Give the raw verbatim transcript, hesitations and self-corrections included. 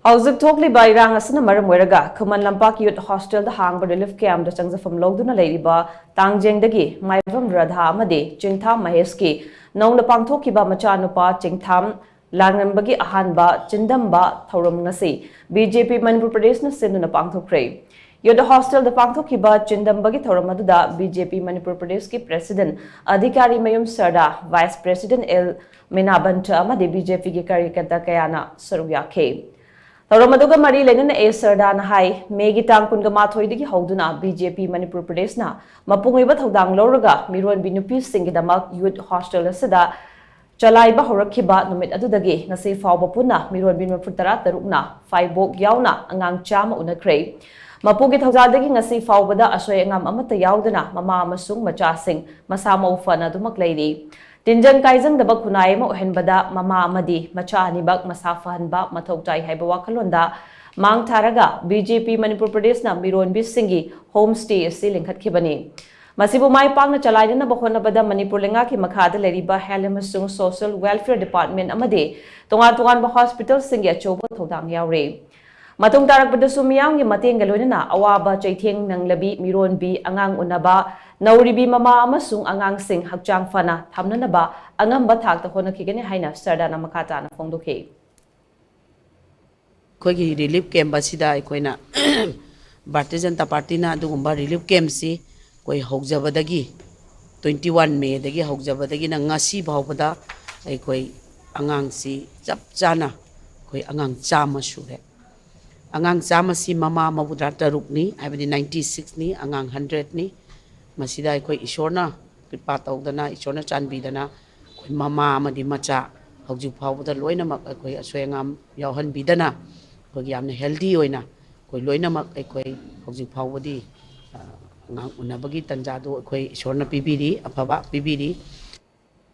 ꯍꯧꯖꯤꯛ ꯊꯣꯛꯂꯤꯕ ꯏꯔꯥꯡ ꯑꯁꯤꯅ ꯃꯔꯝ ꯑꯣꯏꯔꯒ ꯈꯨꯃꯟ ꯂꯝꯄꯥꯛ ꯌꯨꯠ ꯍꯣꯁꯇꯦꯜꯗ ꯍꯥꯡꯕ ꯔꯤꯂꯤꯐ ꯀꯦꯝꯞꯇ ꯆꯪꯖꯐꯝ ꯂꯧꯗꯨꯅ ꯂꯩꯔꯤꯕ ꯇꯥꯡꯖꯦꯡꯗꯒꯤ ꯃꯥꯏꯕꯝ ꯔꯥꯙꯥ ꯑꯃꯗꯤ ꯆꯤꯡꯊꯥꯝ ꯃꯍꯦꯁꯀꯤ ꯅꯧꯅ ꯄꯥꯡꯊꯣꯛꯈꯤꯕ ꯃꯆꯥꯅꯨꯄꯥ ꯆꯤꯡꯊꯥꯝ ꯂꯥꯡꯂꯝꯕꯒꯤ ꯑꯍꯥꯟꯕ ꯆꯤꯟꯗꯝꯕ ꯊꯧꯔꯝ ꯉꯁꯤ ꯕꯤ ꯖꯦ ꯄꯤ ꯃꯅꯤꯄꯨꯔ ꯄ꯭ꯔꯗꯦꯁꯅ ꯁꯤꯟꯗꯨꯅ ꯄꯥꯡꯊꯣꯛꯈ꯭ꯔꯦ꯫ ꯌꯨꯠ ꯍꯣꯁꯇꯦꯜꯗ ꯄꯥꯡꯊꯣꯛꯈꯤꯕ ꯆꯤꯟꯗꯝꯕꯒꯤ ꯊꯧꯔꯝ ꯑꯗꯨꯗ ꯕꯤ ꯖꯦ ꯄꯤ ꯃꯅꯤꯄꯨꯔ ꯄ꯭ꯔꯗꯦꯁꯀꯤ ꯄ꯭ꯔꯦꯁꯤꯗꯦꯟꯠ ꯑꯙꯤꯀꯥꯔꯤ ꯃꯌꯨꯝ ꯁꯔꯗꯥ, ꯚꯥꯏꯁ ꯄ꯭ꯔꯦꯁꯤꯗꯦꯟꯠ ꯑꯦꯜ ꯃꯤꯅꯥꯕꯟꯊ ꯑꯃꯗꯤ ꯕꯤ ꯖꯦ ꯄꯤꯒꯤ ꯀꯥꯔꯌꯀꯔꯇꯥ ꯀꯌꯥꯅ ꯁꯔꯨꯛ ꯌꯥꯈꯤ꯫ ꯊꯧꯔꯝ ꯑꯗꯨꯒ ꯃꯔꯤ ꯂꯩꯅꯅ ꯑꯦ ꯁꯔꯗꯥꯅ ꯍꯥꯏ, ꯃꯦꯒꯤ ꯇꯥꯡ ꯀꯨꯟꯒ ꯃꯥꯊꯣꯏꯗꯒꯤ ꯍꯧꯗꯨꯅ ꯕꯤ ꯖꯦ ꯄꯤ ꯃꯅꯤꯄꯨꯔ ꯄ꯭ꯔꯗꯦꯁꯅ ꯃꯄꯨꯡ ꯑꯣꯏꯕ ꯊꯧꯗꯥꯡ ꯂꯧꯔꯒ ꯃꯤꯔꯣꯟꯕꯤ ꯅꯨꯄꯤꯁꯤꯡꯒꯤꯗꯃꯛ ꯌꯨꯠ ꯍꯣꯁꯇꯦꯜ ꯑꯁꯤꯗ ꯆꯂꯥꯏꯕ ꯍꯧꯔꯛꯈꯤꯕ ꯅꯨꯃꯤꯠ ꯑꯗꯨꯗꯒꯤ ꯉꯁꯤ ꯐꯥꯎꯕ ꯄꯨꯟꯅ ꯃꯤꯔꯣꯟꯕꯤ ꯃꯔꯐꯨ ꯇꯔꯥ ꯇꯔꯨꯛꯅ ꯐꯥꯏꯕꯣꯛ ꯌꯥꯎꯅ ꯑꯉꯥꯡ ꯆꯥꯝꯃ ꯎꯅꯈ꯭ꯔꯦ꯫ ꯃꯄꯨꯒꯤ ꯊꯧꯖꯥꯜꯗꯒꯤ ꯉꯁꯤ ꯐꯥꯎꯕꯗ ꯑꯁꯣꯏ ꯑꯉꯥꯝ ꯑꯃꯠꯇ ꯌꯥꯎꯗꯅ ꯃꯃꯥ ꯑꯃꯁꯨꯡ ꯃꯆꯥꯁꯤꯡ ꯃꯁꯥ ꯃꯎ ꯐꯅ ꯑꯗꯨꯃꯛ ꯂꯩꯔꯤ꯫ ꯇꯤꯟꯖꯪ ꯀꯥꯏꯖꯪꯗꯕ ꯈꯨꯟꯅꯥꯏ ꯑꯃ ꯑꯣꯏꯍꯟꯕꯗ ꯃꯃꯥ ꯑꯃꯗꯤ ꯃꯆꯥ ꯑꯅꯤꯃꯛ ꯃꯁꯥ ꯐꯍꯟꯕ ꯃꯊꯧ ꯇꯥꯏ ꯍꯥꯏꯕ ꯋꯥꯈꯜꯂꯣꯟꯗ ꯃꯥꯡ ꯊꯥꯔꯒ ꯕꯤ ꯖꯦ ꯄꯤ ꯃꯅꯤꯄꯨꯔ ꯄ꯭ꯔꯗꯦꯁꯅ ꯃꯤꯔꯣꯟꯕꯤꯁꯤꯡꯒꯤ ꯍꯣꯝ ꯁ꯭ꯇꯦ ꯑꯁꯤ ꯂꯤꯡꯈꯠꯈꯤꯕꯅꯤ꯫ ꯃꯁꯤꯕꯨ ꯃꯥꯏ ꯄꯥꯛꯅ ꯆꯂꯥꯏꯅꯅꯕ ꯍꯣꯠꯅꯕꯗ ꯃꯅꯤꯄꯨꯔ ꯂꯩꯉꯥꯛꯀꯤ ꯃꯈꯥꯗ ꯂꯩꯔꯤꯕ ꯍꯦꯜꯊ ꯑꯃꯁꯨꯡ ꯁꯣꯁꯤꯌꯦꯜ ꯋꯦꯜꯐꯤꯌꯔ ꯗꯤꯄꯥꯔꯠꯃꯦꯟꯠ ꯑꯃꯗꯤ ꯇꯣꯉꯥꯟ ꯇꯣꯉꯥꯟꯕ ꯍꯣꯁꯄꯤꯇꯥꯜꯁꯤꯡꯒꯤ ꯑꯆꯧꯕ ꯊꯧꯗꯥꯡ ꯌꯥꯎꯔꯤ꯫ ꯃꯇꯨꯡ ꯇꯥꯔꯛꯄꯗꯁꯨ ꯃꯤꯌꯥꯝꯒꯤ ꯃꯇꯦꯡꯒ ꯂꯣꯏꯅꯅ ꯑꯋꯥꯕ ꯆꯩꯊꯦꯡ ꯅꯪꯂꯕꯤ ꯃꯤꯔꯣꯟꯕꯤ, ꯑꯉꯥꯡ ꯎꯅꯕ, ꯅꯧꯔꯤꯕꯤ ꯃꯃꯥ ꯑꯃꯁꯨꯡ ꯑꯉꯥꯡꯁꯤꯡ ꯍꯛꯆꯥꯡ ꯐꯅ ꯊꯝꯅꯅꯕ ꯑꯉꯝꯕ ꯊꯥꯛꯇ ꯍꯣꯠꯅꯈꯤꯒꯅꯤ ꯍꯥꯏꯅ ꯁꯔꯗꯥꯅ ꯃꯈꯥ ꯇꯥꯅ ꯐꯣꯡꯗꯣꯛꯈꯤ꯫ ꯑꯩꯈꯣꯏꯒꯤ ꯔꯤꯂꯤꯐ ꯀꯦꯝꯞ ꯑꯁꯤꯗ ꯑꯩꯈꯣꯏꯅ ꯚꯥꯔꯇꯤꯌ ꯖꯅꯇꯥ ꯄꯥꯔꯇꯤꯅ ꯑꯗꯨꯒꯨꯝꯕ ꯔꯤꯂꯤꯐ ꯀꯦꯝꯞꯁꯤ ꯑꯩꯈꯣꯏ ꯍꯧꯖꯕꯗꯒꯤ, twenty one ꯃꯦꯗꯒꯤ ꯍꯧꯖꯕꯗꯒꯤꯅ ꯉꯁꯤ ꯐꯥꯎꯕꯗ ꯑꯩꯈꯣꯏ ꯑꯉꯥꯡꯁꯤ ꯆꯞ ꯆꯥꯅ ꯑꯩꯈꯣꯏ ꯑꯉꯥꯡ ꯆꯥꯝꯃ ꯁꯨꯔꯦ꯫ ꯑꯉꯥꯡ ꯆꯥꯝꯃꯁꯤ ꯃꯃꯥ ꯃꯧꯗ꯭ꯔꯥ ꯇꯔꯨꯛꯅꯤ, ꯍꯥꯏꯕꯗꯤ ninety sixꯅꯤ, ꯑꯉꯥꯡ hundredꯅꯤ꯫ ꯃꯁꯤꯗ ꯑꯩꯈꯣꯏ ꯏꯁꯣꯔꯅ ꯀ꯭ꯔꯤꯄꯥ ꯇꯧꯗꯅ, ꯏꯁꯣꯔꯅ ꯆꯥꯟꯕꯤꯗꯅ ꯑꯩꯈꯣꯏ ꯃꯃꯥ ꯑꯃꯗꯤ ꯃꯆꯥ ꯍꯧꯖꯤꯛ ꯐꯥꯎꯕꯗ ꯂꯣꯏꯅꯃꯛ ꯑꯩꯈꯣꯏ ꯑꯁꯣꯏ ꯑꯉꯥꯝ ꯌꯥꯎꯍꯟꯕꯤꯗꯅ ꯑꯩꯈꯣꯏꯒꯤ ꯌꯥꯝꯅ healthy ꯑꯣꯏꯅ ꯑꯩꯈꯣꯏ ꯂꯣꯏꯅꯃꯛ ꯑꯩꯈꯣꯏ ꯍꯧꯖꯤꯛ ꯐꯥꯎꯕꯗꯤ, ꯑ, ꯑꯉꯥꯡ ꯎꯅꯕꯒꯤ ꯇꯥꯟꯖꯥꯗꯨ ꯑꯩꯈꯣꯏ ꯏꯁꯣꯔꯅ ꯄꯤꯕꯤꯔꯤ, ꯑꯐꯕ ꯄꯤꯕꯤꯔꯤ꯫